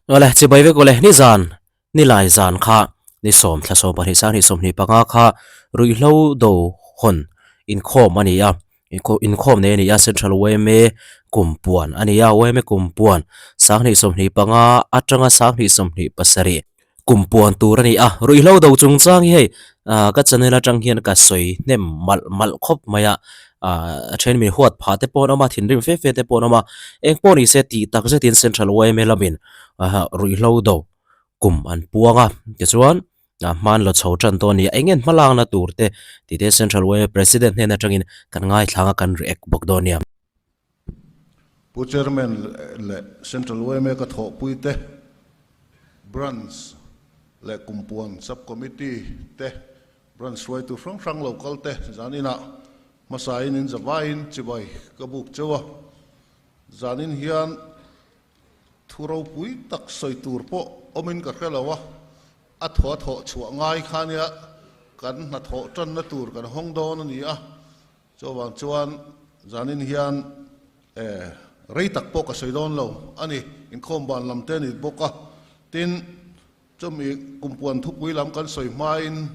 Awle, chibai vek awle, nizan, nilai zan kha, ni sawm thla 12 sang 25 kha ruihhlo do hawn inkhawm a ni a, inkhawm nei a ni a, Central yma kum puan a ni a, yma kum puan 2025 atanga 2027 kum puan tur a ni a, ruihhlo do chungchang hi hei ah ka channel atang hian ka sawi hnem malh malh khawp mai a, ah a then min huat phah te pawh an awm a, thinrim fe fe te pawh an awm a, eng pawh ni se tih tak zetin Central yma lamin ah ruihhlo do kum an puang a, tichuan ah hman la chho tan dawn a ni a, eng nge hma lakna tur te tih te Central yma President hnen atangin kan ngaithlang a kan react bawk dawn a nia. Pu Chairman leh Central yma ka thawhpui te, Branch leh Kumpuan Sub Committee te, Branch hruaitu hrang hrang lo kal te zaninah hmasain in zavaiin chibai ka buk cheu a. Zanin hian thu ropui tak sawi tur pawh awmin ka hre lo a, a thaw a thawh chhuah ngai kha nia kan hnathawh tanna tur kan hawng dawn a ni a. Chuvang chuan zanin hian rei tak pawh ka sawi dawn lo a ni, inkhawm ban lam te a ni bawk a. Tin, chumi kumpuan thupui lam kan sawi hmain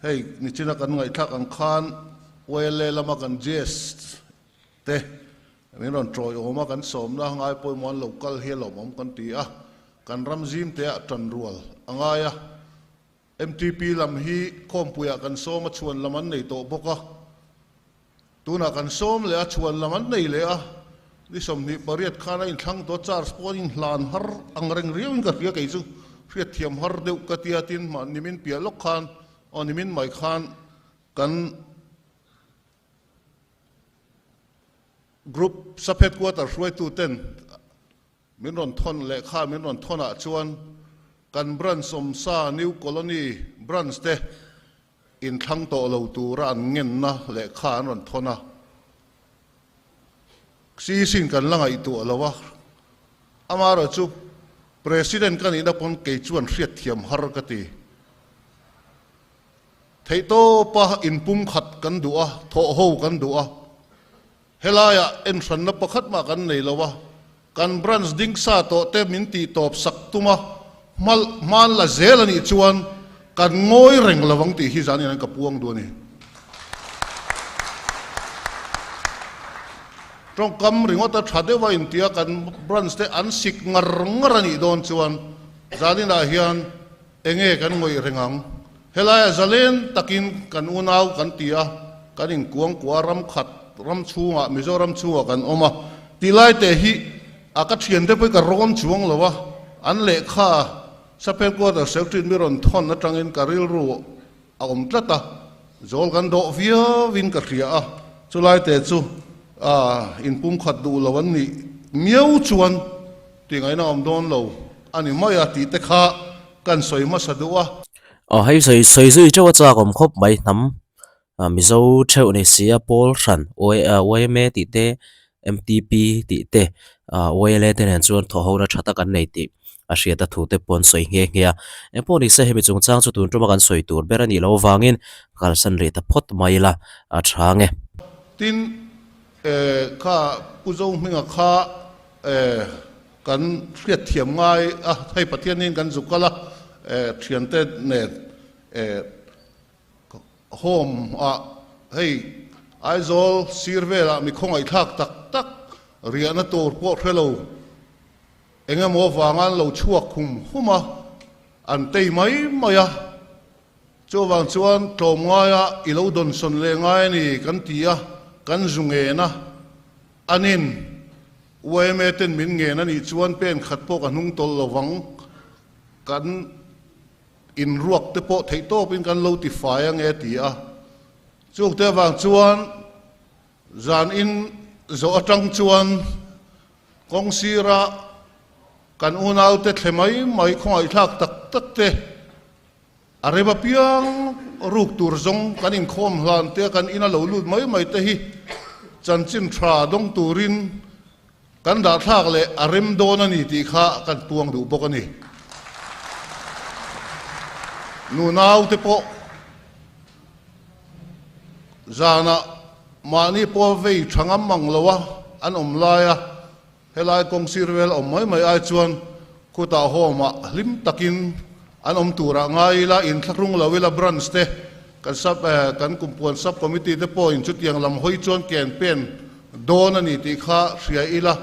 hei nichina kan ngaihthlak ang khan YLA lama kan GS te min rawn tawiawm a, kan sawmna ngai pawimawh an lo kal hi a lawmawm kan ti a, kan ram zim te ah tanrual a ngai a. MTP lam hi khawmpuiah kan sawm a chhuan lam an nei tawh bawk a, tunah kan sawm leh a chhuan lam an nei leh a, ni 28 khan a inthlang tawh a, charge pawh an inhlan har ang reng riauin ka hria kei chu hriatthiam har deuh ka tia tin mah nimin piah lawk khan aw nimin mai khan kan group sub headquarter hruaitu ten Min rawn thawn lehkha min rawn thawnah chuan kan branch awmsa New Colony branch te inthlang tawh lo tura an ngenna lehkha an rawn thawn a. CEC in kan la ngaihtuah lo a, amaherawh chu President ka nihna pawn kei chuan hriatthiam har ka ti. Theihtawpa inpumkhat kan duh a, thawhho kan duh a. Helaiah enhranna pakhat mah kan nei lo a, kan branch ding sa tawh te min tih tawp sak tum a, hmal hman la zel a nih chuan kan ngawi reng lo ang tih hi zan in an ka puang duh a ni. Tawngkam ringawt a tha deuh a intia kan branch te an sik ngar ngar a nih dawn chuan zan inah hian enge kan ngawih reng ang? Helaiah zalen takin kan unau kan ti a, kan inkuangkuah ram khat ram chhungah, Mizoram chhungah kan awm a, tih lai te hi a ka thiante pawh hi ka rawn chuang lo a, an lehkha Sub Headquarter Secretary mi rawn thawn atangin ka rilru a awm tlat a, zawl kan dawh viauin ka hria a, chulai te chu inpumkhat duh lo an nih miau chuan tih ngaihna awm dawn lo a ni mai a tih te kha kan sawi hmasa duh a. Aw hei sawi sawi zui teuh a chak awm khawp mai hnam Mizo theuh ni si a pawl hran YMA tih te MTP tih te YLA te nen chuan thawh hona tha tak an nei tih a hriat a thu te pawh an sawi nghe nghe a. Engpawh ni se hemi chungchang chu tun tuma kan sawi tur ber a nih loh avangin kalsan rih ta phawt mai ila a tha nge. Tin, kha Pu Zohminga kha Kan hriatthiam ngai a, hei Pathianin kan zuk kal a, thiante nen home ah hei Aizawl sir velah mi khawngaihthlak tak tak riahna tur pawh hre lo eng emaw vanga an lo chhuak hum hum a, an tei mai mai a. Chuvang chuan tlawm ngaia i lo dawnsawn leh ngai a ni kan ti a, kan zu ngen a, anin Yma ten min ngen a nih chuan pen khat pawh ka hnung tawlh lo vang, kan inruak te pawh theih tawpin kan lo ti fai ange a ti a. Chungte avang chuan zan in zawh atang chuan kawng sira kan unaute thle mai mai khawngaihthlak tak tak te a rem apiang ruk tur zawng kan inkhawm hlan te a kan ina lo lut mai mai te hi chanchin tha dawng turin kan dahthlak leh a rem dawn a ni tih kha kan puang duh bawk a ni. Nunau te pawh zanah mahni pawh vei tha ngam ang lo a an awm lai a, Helai kawng sir vel awm mai mai ai chuan Khutah home ah hlim takin an awm turah ngai ila, inthlahrung lo ila branch te kan sub kan kumpuan sub committee te pawhin chutiang lam hawi chuan ken pen dawn a ni tih kha hria ila,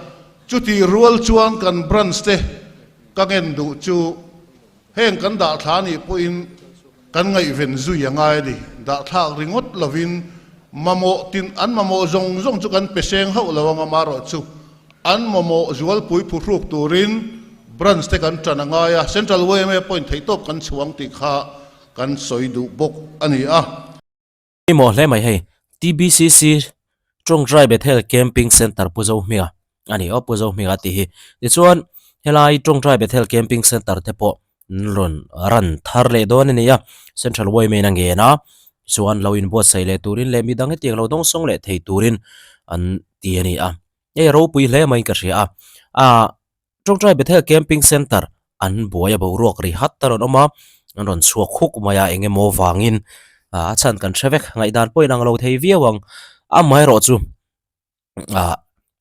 chutih rual chuan kan branch te ka ngen duh chu heng kan dahthla nih pawhin kan ngaihven zui a ngai a ni. Dahthlak ringawt lovin mamawh tin an mamawh zawng zawng chu kan pe seng hauh lo ang amaherawhchu an mamawh zualpui phuhruk turin branch te kan tan a ngai a, Central yma pawhin theihtawp kan chhuang tih kha kan sawi duh bawk a ni a. Pawimawh hle mai hei, TBCC Tawngtai Bethel Camping Centre Pu Zohminga a ni aw, Pu Zohminga tih hi. Tichuan helai Tawngtai Bethel Camping Centre te pawh an rawn ran thar leh dawn a ni a, Central yma in a ngen a, tichuan lo inbuatsaih leh turin leh midang hetiang lo dawngsawng leh thei turin an ti a ni a. Hei a ropui hle maiin ka hria a, ah Tawngtai Bethel Camping Centre an buai a boruak ri hat a rawn awm a, an rawn chhuak huk mai a eng emaw vangin ah a chhan kan hre vek ngaihdan pawh inang lo thei viau ang amaherawh chu ah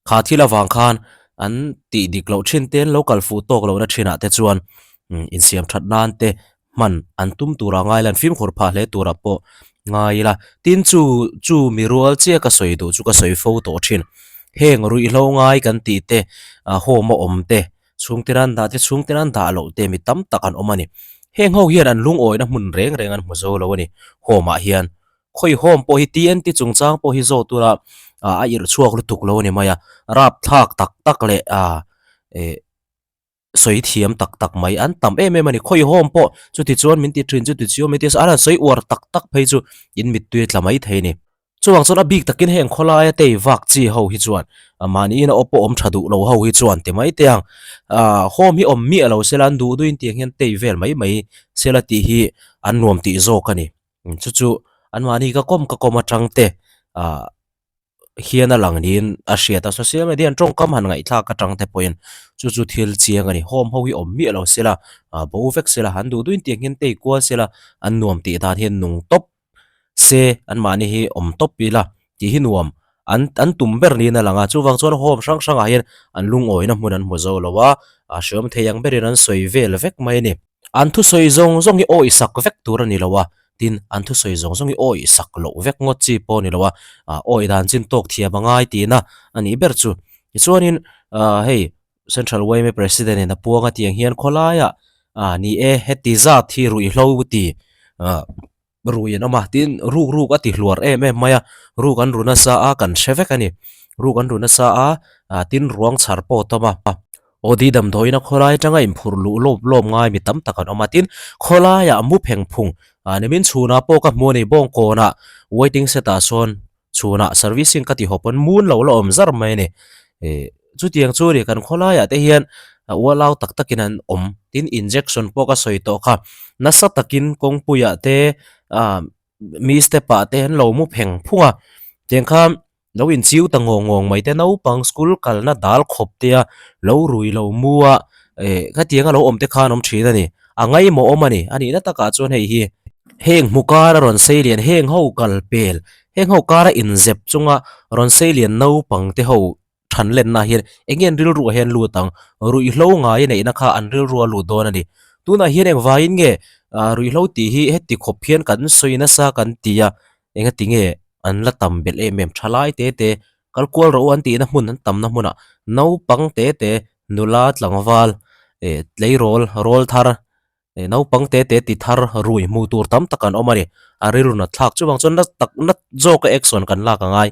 kha thil avang khan an tih dik loh thin te an lo kal fuh tawk lohna thinah te chuan insiam that nan te hman an tum tura ngai la an fimkhur phah hle tura pawh ngai ila tin chu chu mi rual chiah ka sawi duh chu ka sawi fo tawh thin heng ruihhlo ngai kan tih te ah home a awm te chhungte ran dah te chhungte ran dah loh te mi tam tak an awm a ni heng ho hian an lungawina hmun reng reng an hmu zo lo a ni home ah hian khawi home pawh hi TNT chungchang pawh hi zawh tura ah a irh chhuak lutuk lo a ni mai a rapthlak tak tak leh ah eh. sawi thiam tak tak mai an tam em em a ni khawi home pawh chuti chuan min ti thin chuti chuan min ti a an sawi uar tak tak phei chu in mittui a tla mai thei a ni chuvang chuan a bik takin heng khawlaia tei vak chi ho hi chuan mahniin a awp pawh awm tha duh lo ho hi chuan ti mai te ang ah home hi awm miah lo sela an duh duhin tiang hian tei vel mai mai sela tih hi an nuam tih zawk a ni chu chu anmahni ka kawm ka kawm atang te ah. hian a lang niin a hriat a, social media an tawngkam han ngaihthlak atang te pawhin chu chu thil chiang a ni, home ho hi awm miah lo sela ah bo vek sela an duh duhin tiang hian tei kual sela an nuam tih dan hian nung tawp se anmahni hi awm tawp ila tih hi nuam an an tum ber niin a lang a, chuvang chuan home hrang hrangah hian an lungawina hmun an hmu zo lo a, a hreawm thei ang berin an sawi vel vek mai a ni. An thusawi zawng zawng hi awih sak vek tur a ni lo a, tin an thusawi zawng zawng hi awih sak loh vek ngawt chi pawh a ni lo a, ah awih dan chin tawk thiam a ngai tihna a nih ber chu. Tichuanin ah hei Central yma President in a puang a tiang hian khawlaiah ah ni e heti zat hi ruihhlo ti ah rui an awm a tin ruk ruk a ti hluar em em mai a ruk an ru nasa a kan hre vek a ni ruk an ru nasa a ah tin ruang chhar pawh a tawm a Audi damdawiin a khawlai atanga inphurh luh lawp lawp ngai mi tam tak an awm a tin khawlaiah mu pheng phung ah nimin chhunah pawh ka hmu a ni bawngkawnah waiting set ah sawn chhunah servicing ka ti haw pawn mun lo la awm zar mai a ni ih chutiang chu ni kan khawlaiah te hian ualau tak takin an awm tin injection pawh ka sawi tawh kha nasa takin kawngpuiah te ah mi step ah te an lo mu pheng phung a tiang khan lo inchiu ta ngawng ngawng mai te naupang school kalna dal khawp te a lo rui lo mu a eh khatiang a lo awm te khan awm thin a ni a ngaimawh awm a ni a nihna takah chuan hei hi heng hmu kara rawn sei lian heng ho kal pel heng ho kara inzep chunga rawn sei lian naupang te ho than lenna hian eng nge an rilruah hian lut ang ruihhlo ngai a neihna kha an rilru a lut dawn a ni tunah hian engvaiin nge ah ruihhlo tih hi heti khawp hian kan sawi nasa kan ti a engati nge an la tam belh em em thalai te te kal kual rawh u an tihna hmun an tamna hmunah naupang te te nula tlangval eh tleirawl rawl thar eh naupang te te ti thar rui hmuh tur tam tak an awm a ni a rilru nat thlak chuvang chuan na tak na zawka action kan lak a ngai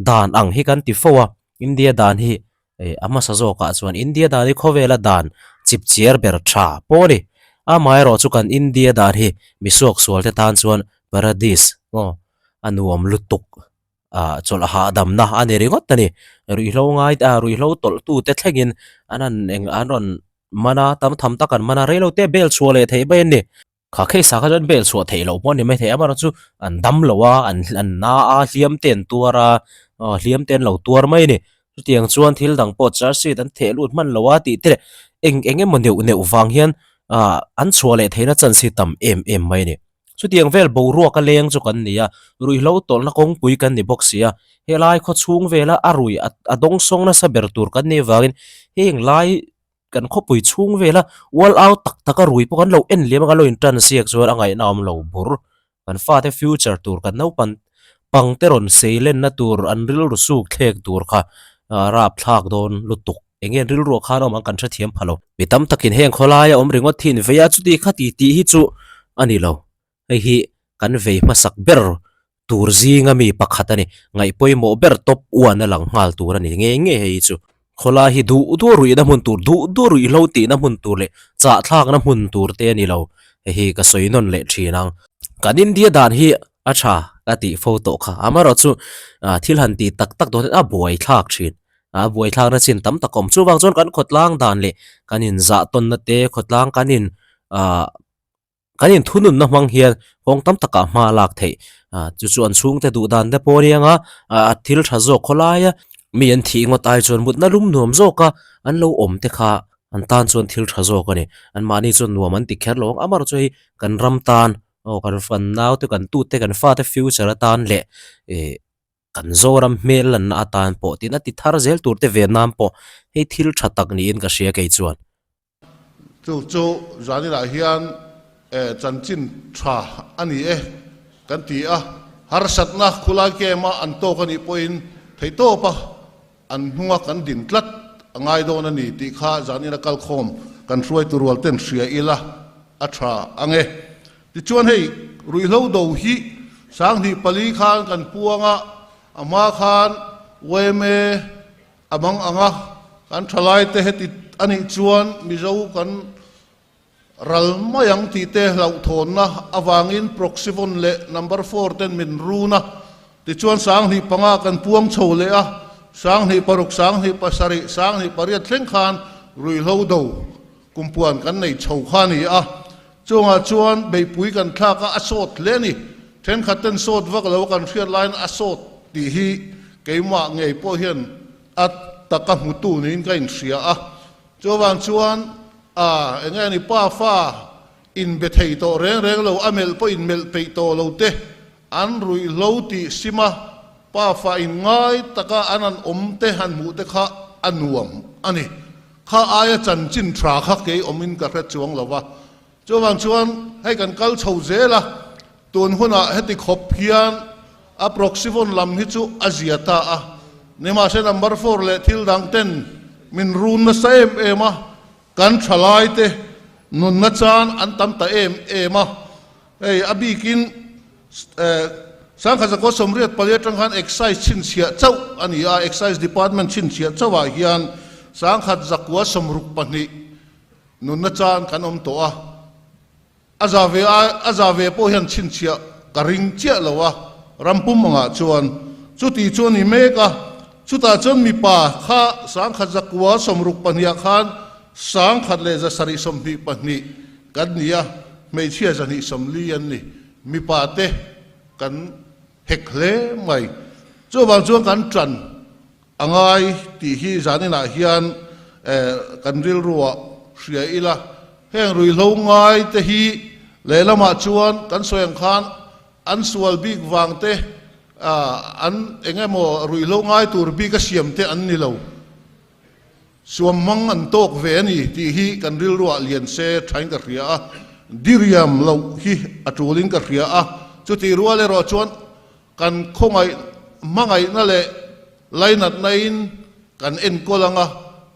dan ang hi kan ti fo a India dan hi eh a hmasa zawkah chuan India dan hi khawvela dan chip chiar ber tha pawh a ni amaherawh chu kan India dan hi misuak sual te tan chuan paradise aw a nuam lutuk. ah chawlh hahdamna a ni ringawt a ni ruihhlo ngai ah ruihhlo tawlh tu te thlengin an han eng an rawn man a tam tham tak an man a reilo te bel chhuah leh theih mai a ni kha case ah kha chuan bel chhuah theih loh pawh a ni maithei amaherawh chu an dam lo a an an na a hliam te an tuar a aw hliam te an lo tuar mai a ni chutiang chuan thil dang pawh charge sheet an theh lut hman lo a tih te leh eng eng emaw neuh neuh vang hian ah an chhuah leh theihna chance hi tam em em mai a ni. Chutiang vel boruak a leng chu kan ni a, ruihhlo tawlhna kawngpui kan ni bawk si a, helai khaw chhung vela a rui a dawngsawng nasa ber tur kan nih avangin heng lai. kan khawpui chhung vela ual au tak tak a rui pawh kan lo en liam a kan lo in tan siak chuan a ngaihna a awm lo bur. Kan fate future tur kan naupan pang te rawn sei lenna tur an rilru suk thlek tur kha rap thlak dawn lutuk. Eng nge an rilru ah khan a awm ang kan hrethiam pha lo. Mi tam takin heng khawlaia awm ringawt hi in vei a chuti kha ti tih hi chu a ni lo. Hei hi kan vei hmasak ber tur zinga mi pakhat a ni. Ngaih pawimawh ber top uan a lang nghal tur a ni ngei ngei hei hi chu. Khawlai hi duh duh ruihna hmun tur, duh duh ruihhlo tihna hmun tur leh chahthlakna hmun tur te a ni lo. Hei hi ka sawi nawn leh thin ang. Kan India dan hi a tha ka tih fo tawh kha. Amaherawhchu thil han tih tak tak dawn hian a buaithlak thin. A buaithlakna chin tam tak a awm. Chuvang chuan kan khawtlang dan leh kan inzah tawnna te, khawtlang kan in ah Kan inthununna hmang hian kawng tam takah hma a lak theih. Chu chu an chhungte duh dan te pawh a nia nga, a thil tha zawk khawlaia mi an thih ngawt ai chuan mutna lum nuam zawka an lo awm te kha an tan chuan thil tha zawk a ni. Anmahni chuan nuam an ti kher lo ang. Amaherawhchu hei kan ram tan aw kan kan naute kan tute kan fate future atan leh ih kan Zoram hmel lanna atan pawh tin a ti thar zel tur te ve nan pawh hei thil tha tak niin ka hria kei chuan. Chu chu zaninah hian chanchin tha a ni e kan ti a, harsatna khulai camp-a an tawk a nih pawhin theihtawpa an hnunga kan din tlat a ngai dawn a ni tih kha zanina kalkhawm kan hruaitu rual ten hria ila a tha ang e. Tichuan hei ruihhlo do hi 2004 khan kan puang a, a hma khan yma A mang ang a, kan thalaite heti a nih chuan Mizo kan ral mai ang tih te hlauhthawnna avangin Proxyvon leh Number Four ten min run a, tichuan 2005 kan puang chho leh a, 2006, 2007, 2008 thleng khan ruihhlo do kumpuan kan nei chho kha a ni a, chungah chuan beihpui kan thlak a, a sawt hle a ni. Thenkhat ten sawt vak lo kan hriat laiin a sawt tih hi keimah ngei pawh hian a taka hmutu niin ka inhria a. Chuvang chuan a eng nge ni pa fa inbe thei tawh reng reng lo, a melh pawh inmelh peih tawh lo te, an ruihhlo tih sima pa fa inngai taka an han awm te han hmuh te kha a nuam a ni. Kha aia chanchin tha kha kei awmin ka hre chuang lo va. Chuvang chuan hei kan kal chho zel a, tun hunah heti khawp hian a proxyphone lam hi chu a zia ta a. Nimahse number four leh thil dang ten min run nasa em em a, kan thalai te nunna chan an tam ta em em a. Hei a bikin 1984 atang khan Excise chhinchhiah chauh a ni a, Excise Department chhinchhiah chauhah hian 1962 nunna chan kan awm tawh a, a za ve a za ve pawh hian chhinchhiah ka ring chiah lo a, ram pum angah chuan chuti chu a ni mek a, chutah chuan mipa kha 1962 khan 1722 kan ni a, hmeichhia 240 an ni, mipa te kan hek hle mai. Chuvang chuan kan tan a ngai tih hi zaninah hian kan rilruah hria ila, heng ruihhlo ngai te hi lehlamah chuan kan sawi ang khan an sual bik vang te, an eng emaw ruihhlo ngai tur bik a siam te an ni lo. Suam hmang an tawk ve a ni tih hi kan rilruah lian se thain ka hria a, diriam loh hi a tulin ka hria a, chutih rual erawh chuan kan khawngaih hmangaihna leh lainatna in kan enkawl ang a,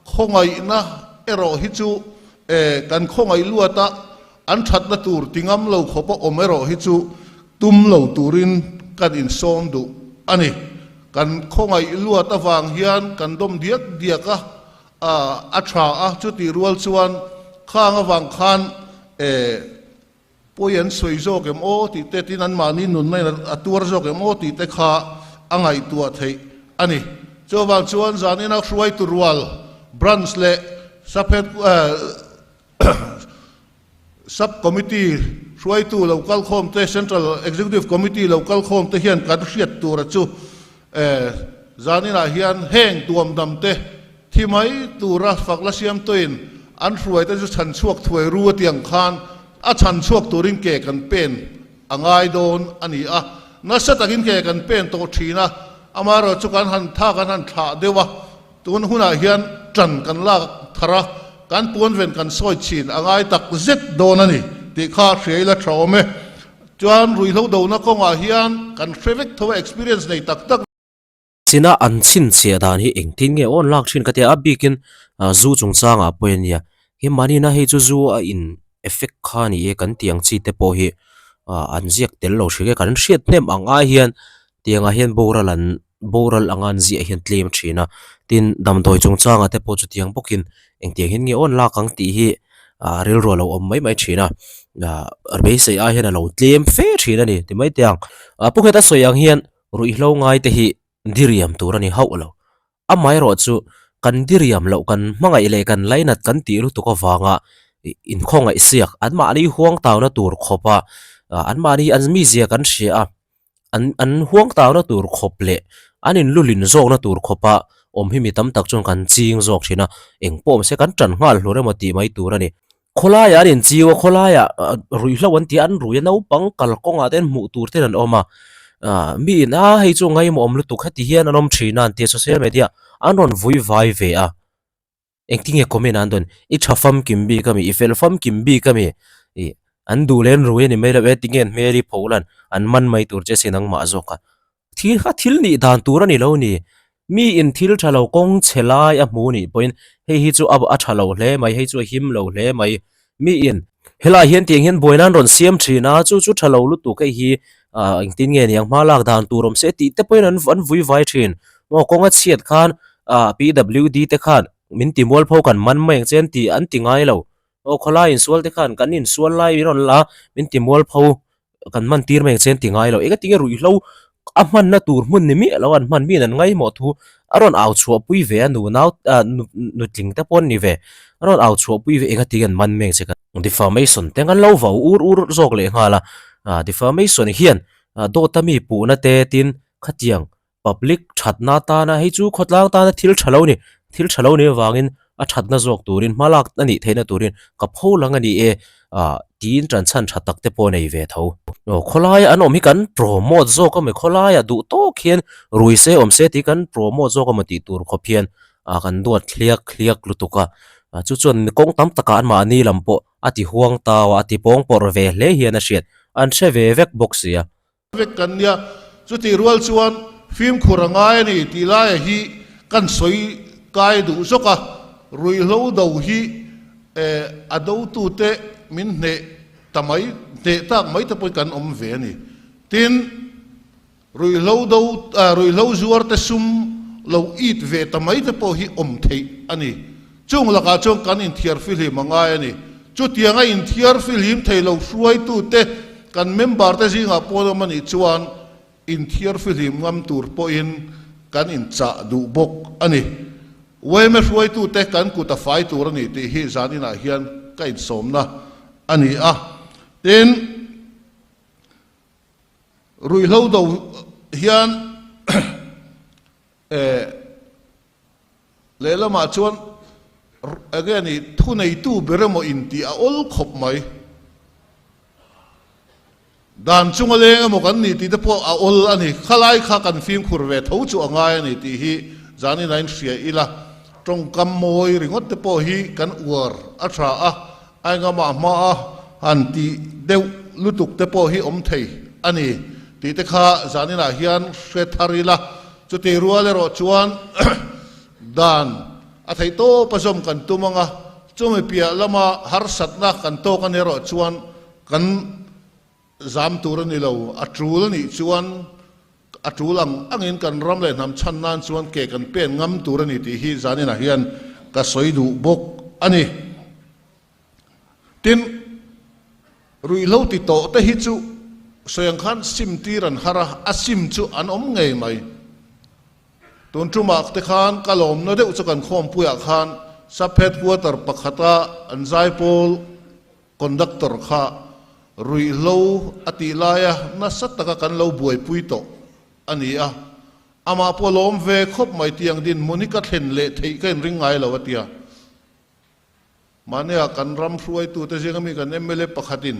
khawngaihna erawh hi chu e kan khawngaih luat a, an thatna tur ti ngam lo khawp a awm erawh hi chu tum lo turin kan insawm duh a ni. Kan khawngaih luat avang hian kan dawm diak diak a, a tha a, chutih rual chuan khang avang khan e pawi an sawi zawk em aw tih te, tin anmahni nunna in a tuar zawk em aw tih te kha a ngaihtuah theih a ni. Chuvang chuan zanina hruaitu rual branch leh saphet Sub Committee hruaitu lo kalkhawm te, Central Executive Committee lo kalkhawm te hian kan hriat tura chu zaninah hian heng tuamdam te thi mai tura fakla siamtuin an hruai te chu chhan chhuak thuai ru a tiang khan a chhan chhuak turin ke kan pen a ngai dawn a ni a. Nasa takin ke kan pen tawh thin a, amaherawhchu kan han tha kan han thlah deuh a, tun hunah hian tan kan lak thar a. kan puanven kan sawi chhin a ngai tak zet dawn a ni tih kha hria ila tha awm e. Chuan ruihhlo dona kawngah hian kan hre vek tho a, experience nei tak tak. China an chhinchhiah dan hi engtin nge awn lak thin ka tia a bikin zu chungchangah pawh ania he mahni na hei chu zu a in effect kha a ni e kan tih ang chi te pawh hi an ziak tel lo hrilh e kan hriat hnem ang ai hian tiangah hian boral an boral anga an ziah hian tlem thin a tin damdawi chungchangah te pawh chutiang bawkin engtiang hian nge awn lak ang tih hi rilru a lo awm mai mai thin a beisei ai hian a lo tlem fe thin a ni ti mai te ang pu ngheta sawi ang hian. Ruihhlo ngaite hi diriam tur a ni hauh lo. Amaherawh chu kan diriam loh kan hmangaih leh kan lainat kan tih lutuk avanga inkhawngaih siak anmahni huangtauna tur khawpa anmahni an mizia kan hria a, an an huangtauna tur khawp leh an inlulin zawkna tur khawpa awm hi mi tam tak chuan kan ching zawk thin a, engpawh awm se kan tan nghal hlur emaw tih mai tur a ni. Khawlaiah an inchiu a, khawlaiah ruihhlo an ti a, an rui a, naupang kalkawngah te hmuh tur ten an awm a, ah mi in a hei chu ngaimawh awm lutuk heti hian an awm thin a an ti a, social media an rawn vui vai ve a, engtin nge comment an dawn, i tha famkim bik ami, i fel famkim bik ami, ih an duh leh an rui a ni mai lo e, tinge an hmel hi pho lan an man mai tur che sin angmah zawk a. Thil kha thil nih dan tur a ni lo ni. Mi in thil tha lo kawng chhe lai a hmu nih pawhin hei hi chu a tha lo hle mai, hei chu a him lo hle mai. Mi in helai hian tiang hian buaina an rawn siam thin a, chu chu tha lo lutuk hei hi ah engtin nge niang hma lak dan tur awm se tih te pawhin an an vui vai thin. Maw kawng a chhiat khan ah PWD te khan min ti mualpho kan man mai ang che an ti an ti ngai lo. Aw khawlai insual te khan kan insual lai min rawn la a, min ti mualpho kan hman tir mai ang che an ti ngai lo. Eng atinge ruihhlo a hmanna tur hmun ni miah lo an hman miin an ngaihmawh thu a rawn au chhuah pui ve a nu nau ah nutling te pawh an ni ve a rawn au chhuah pui ve eng atinge an man mai ang che kan defamation te an lo vau ur ur zawk leh nghal a ah defamation hian dawt a mi puhna te tin khatiang Public thatna atana hei chu khawtlang tana thil tha lo a ni, thil tha lo nih avangin a thatna zawk turin hma lak a nih theihna turin ka pho lang a ni e ah tiin tanchhan tha tak te pawh a nei ve tho. Aw khawlaia an awm hi kan promote zawk a maw khawlaia duh tawk hian rui se awm se tih kan promote zawk a maw tih tur khawp hian ah kan duat thliak thliak lutuk a, chu chuan kawng tam takah anmahni lam pawh a ti huang tau a, a ti pawng pawrh ve hle hian a hriat, an hre ve vek bawk si a. Vek kan nia, chutih rual chuan fimkhur a ngai a ni tih laia hi kan sawi kai duh zawk a, ruihhlo do hi a dotute min hneh ta mai, hneh tak mai te pawhin kan awm ve a ni. Tin, ruihhlo do, ruihhlo zuar te sum lo it ve ta mai te pawh hi awm theih a ni. Chung lakah chuan kan inthiar fihlim a ngai a ni. Chutianga inthiar fihlim thei lo hruaitute kan member te zingah pawh awm a nih chuan inthiar fihlim ngam tur pawhin kan inchah duh bawk a ni. Yma hruaitute kan kut a fai tur a ni tih hi zaninah hian ka insawmna a ni a. Tin, ruihhlo do hian eh, Lehlamah chuan enge ni thuneitu ber emaw intih a awl khawp mai. Dan chunga leng emaw kan ni tih te pawh a awl a ni. Khalai kha kan fimkhur ve tho chu a ngai a ni tih hi zanin a inhria ila. Tawngkam mawi ringawt te pawh hi kan uar a tha a, a engamah hmaa han tih deuh lutuk te pawh hi awm thei a ni tih te kha zaninah hian hre thar ila. Chutih rual erawh chuan dan a theih tawp a zawm kan tum ang a, chumi piah lama harsatna kan tawk a ni erawh chuan kan zam tur a ni lo. A tul a nih chuan a tul ang angin kan ram leh hnam chhan nan chuan ke kan pen ngam tur a ni tih hi zaninah hian ka sawi duh bawk a ni. Tin, ruihhlo ti tawh te hi chu sawi ang khan sim tir an har a, a sim chu an awm ngei mai. Tun tumah te khan ka lawmna deuh chu kan khawmpuiah khan sub headquarter pakhata an zaipawl conductor kha ruihhlo a tih laia nasa taka kan lo buaipui tawh a ni a, amah pawh lawm ve khawp mai tiang dinhmun hi ka thlen leh theih ka inring ngai lo a tia. Mahnia kan ram hruaitute zinga mi kan mla pakhatin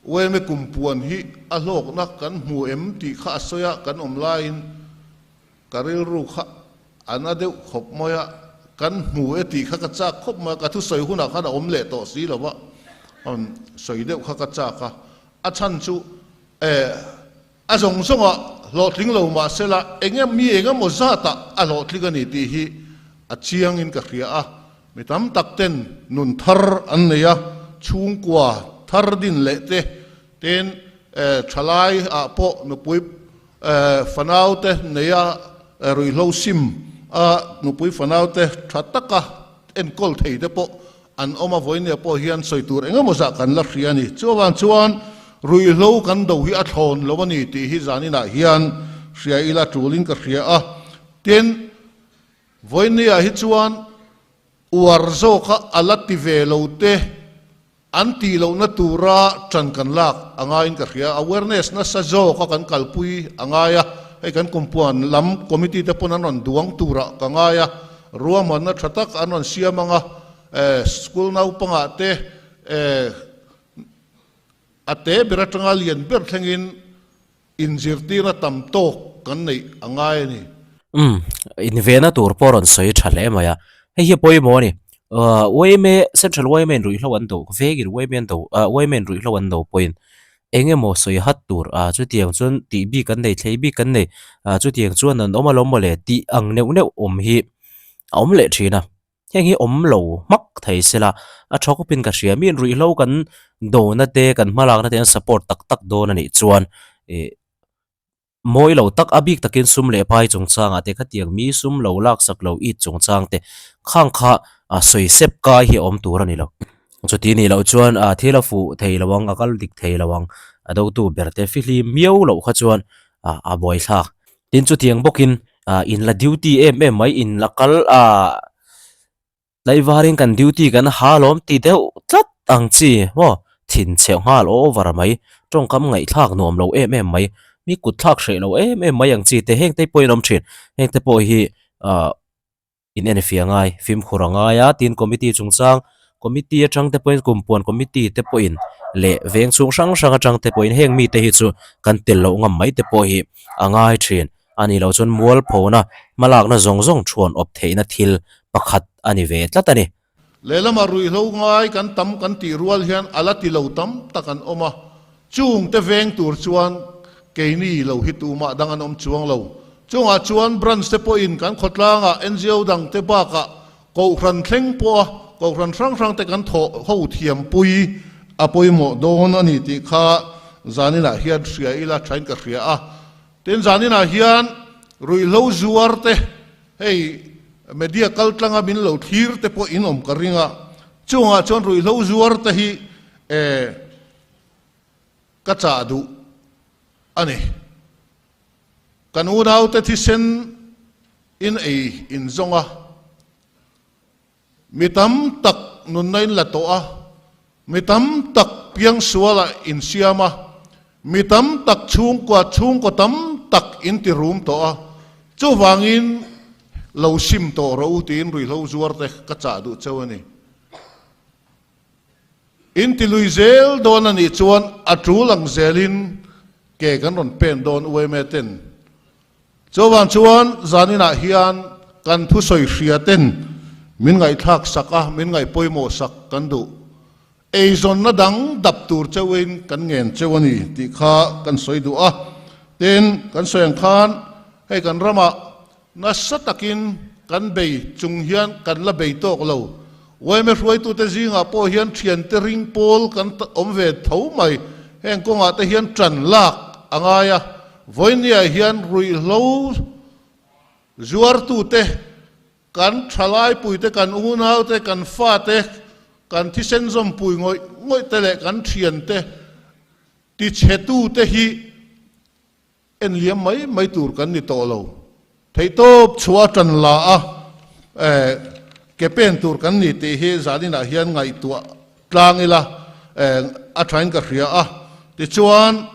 yma kumpuan hi a hlawkna kan hmu em tih kha a sawi a, kan awm laiin ka rilru kha a na deuh khawp mai a. Kan hmu e tih kha ka chak khawp mai a, ka thusawi hunah khan a awm leh tawh si lo va, sawi deuh kha ka chak a, a chhan chu eh a zawng zawngah hlawhtling lo mah sela eng mi eng emaw zatah a hlawhtling a ni tih hi a chiangin ka hria a, mi tam tak ten nun thar an nei a, chhungkua thar din leh te ten eh thalai ah pawh nupui Fanau te neia ruihhlo sim a nupui fanau te tha taka enkawl thei te pawh an awm a, vawinia pawh hian sawi tur eng emaw zah kan la hria a ni. Chuvang chuan ruihhlo kan do hi a thlawn lo a ni tih hi zaninah hian hria ila tulin ka hria a. Tin, vawinia hi chuan uar zawka a la ti ve lo te, An tih lohna tura ṭan kan lak a ngaiin ka hria. Awareness nasa zawka kan kalpui a ngai a, hei kan kumpuan lam committee te pawn an rawn duang turah ka ngai a, ruahmanna ṭha tak an rawn siam ang a, school naupangah te a te ber aṭanga lian ber thlengin Inzirtirna tam tawk kan neih a ngai a ni. Umm, invehna tur pawh rawn sawi tha hle mai a. Hei hi a pawimawh a ni. Yma, Central yma in ruihhlo an do, vengin yma an do, yma in ruihhlo an do pawhin eng emaw sawi hat tur, chutiang chuan tih bik an nei, thlei bik an nei, chutiang chuan an awm alawm mawle tih ang neuh neuh awm hi a awm leh thin a. Heng hi awm lo hmak thei sela a tha khawpin ka hria. Miin ruihhlo kan dona te kan hmalakna te an support tak tak dawn a nih chuan ih mawi lo tak a bik takin sum leh pai chungchangah te khatiang mi sum lo laksak lo it chungchang te khang kha a sawi sep kai hi a awm tur a ni lo. Chuti nih loh chuan a thil a fuh thei lo ang a kal dik thei lo ang a dotu ber te fihlim miau loh kha chuan a buaithlak. Tin chutiang bawkin ah in la duty em em mai in la kal ah tlaivarin kan duty kan ha lawm ti deuh tlat ang chi maw thin chheuh nghal over mai tawngkam ngaihthlak nuam lo em em mai mi kut thlak hreh lo em em mai ang chi te heng te pawhin an awm thin heng te pawh hi ah. In enfiah ngai, fimkhur a ngai a, tin committee chungchang, committee atang te pawhin kumpuan committee te pawhin leh veng chhung hrang hrang atang te pawhin heng mite hi chu kan tel loh ngam mai te pawh hi a ngai thin a nih loh chuan mualphona hmalakna zawng zawng thuan awp theihna thil pakhat a ni ve tlat a ni. Lehlamah ruihhlo ngai kan tam kan tih rual hian a la ti lo tam tak an awm a, Chungte veng tur chuan keini lo hi tumah dang an awm chuang lo. Chungah chuan branch te pawhin kan khawtlangah NGO dangte bakah Kohhran thleng pawha Kohhran hrang hrangte kan thawh ho thiampui a pawimawh dawn a ni tih kha zaninah hian hria ila thain ka hria a. Tin zaninah hian ruihhlo zuar te hei media kaltlanga min lo thlir te pawh in awm ka ring a. Chungah chuan ruihhlo zuar te hi eh Ka chah duh a ni. Kan unaute thisen in ei in zawng a, mi tam tak nunna in la tawh a, mi tam tak piangsualah in siam a, mi tam tak chhungkua chhungkaw tam tak in ti rum tawh a, chuvangin lo sim tawh rawh u tiin ruihhlo zuarte ka chah duh cheu a ni. In ti lui zel dawn a nih chuan a tul ang zelin ke kan rawn pen dawn yma ten. Chuvang chuan zaninah hian kan thusawi hria ten min ngaihthlak sak a, min ngaih pawimawh sak kan duh. Eizawnna dang dap tur cheuhin kan ngen cheu a ni tih kha kan sawi duh a. Tin, kan sawi ang khan hei kan ramah Nasa takin kan bei chung hian kan la bei tawk lo. Yma hruaitute zingah pawh hian thiante ring pawl kan awm ve tho mai. Heng kawngah te hian tan lak a ngai a. Vawinia hian ruihhlo zuartute, kan thalaipuite, kan unaute, kan fate, kan thisen zawmpui ngawih ngawih te leh kan thiante tichhetute hi En liam mai mai tur kan ni tawh lo. Theihtawp chhuah a tan la a, ke pen tur kan ni tih hi zaninah hian ngaihtuah tlang ila a thain ka hria a. Tichuan,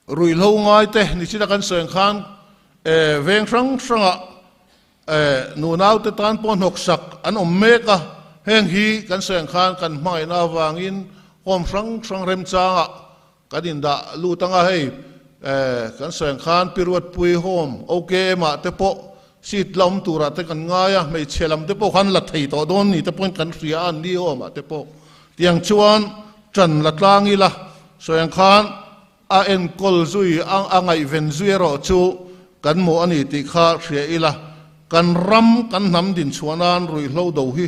ruihhlo ngaite nichina kan sawi ang khan veng hrang hrangah Nunaute tan pawh hnawksak an awm mek a, heng hi kan sawi ang khan kan hmangaihna avangin home hrang hrang remchangah kan indah lut ang a, hei kan sawi ang khan Piruatpui Home OKM ah te pawh Seat la awm turah te kan ngai a, hmeichhe lam te pawh khan la thei tawh dawn ni te pawhin kan hria a, an ni awmah te pawh. Tiang chuan ṭan la tlang ila, sawi ang khan a enkawl zui a, a ngaihven zui erawh chu kan mawh a ni tih kha hria ila, kan ram, kan hnam dinchhuah nan ruihhlo do hi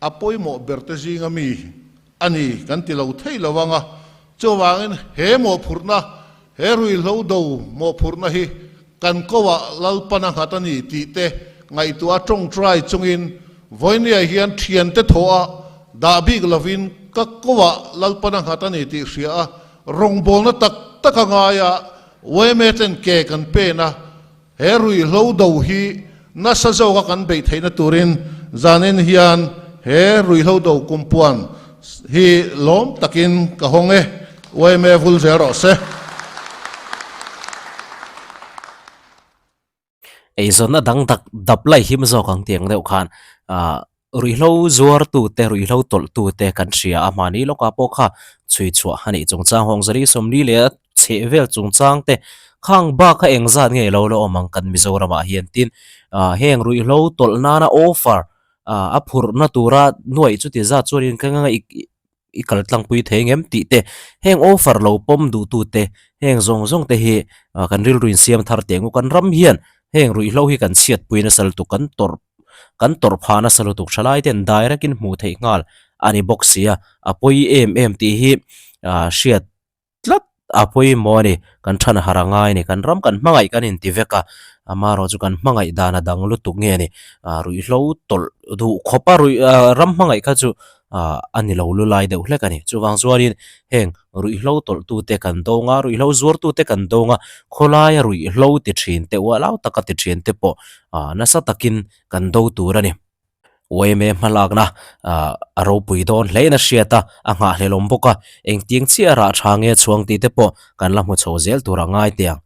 a pawimawh ber te zinga mi a ni kan ti lo thei lo ang a. Chuvangin he mawhphurhna, he ruihhlo do mawhphurhna hi Kan koah Lalpan a nghat a ni tih te ngaihtuah a tawngtai chungin Vawinia hian thiante thaw a dah bik lovin ka koah Lalpan a nghat a ni tih hria a rawngbawlna tak tak a ngai a yma ten ke kan pen a he ruihhlo do hi nasa zawka kan beih theihna turin zanin hian he ruihhlo do kumpuan hi lawm takin ka hawng e. Yma vul zel rawh se. Eizawnna dang dak dap lai him zawk ang tih ang deuh khan ah ruihhlo zuar tu te ruihhlo tawlh tu te kan hria a mahni lawkah pawh kha chhui chhuah a nih chungchang hawng zali sawmli leh a chheh vel chungchang te khang bak kha engzat nge lo la awm ang kan Mizoramah hian tin ah heng ruihhlo tawlh nana offer ah a phurhna tura nuaih chuti zat chuanin ka ngaih i kal tlangpui thei ngem tih te, heng offer lo pawm duh tu te, heng zawng zawng te hi kan rilru in siam thar teh ang u. Kan ram hian heng ruihhlo hi kan chhiatpui nasa lutuk, kan tawrh kan tawrh phah nasa lutuk thalai ten direct in hmuh theih nghal a ni bawk si a, a pawi em em tih hi hriat tlat a pawimawh a ni, kan than har a ngai a ni, kan ram kan hmangaih kan inti vek a, amaherawh chu kan hmangaih dan a dang lutuk nge a ni, ah ruihhlo tawlh duh khawp a ruih ah ram hmangaih kha chu ah a ni lo lu lai deuh hlek a ni, chuvang chuanin heng ruihhlo tawlh tute kan dawng a, ruihhlo zuar tute kan dawng a, khawlaia ruihhlo ti thin te ualau taka ti thin te pawh ah nasa takin kan do tur a ni. Uaime hmalakna a ropui dawn hlein a hriat a, a nghahhlelawm bawk a, engtiang chiah rah tha nge chhuang tih te pawh kan la hmu chho zel tur a ngai teh ang.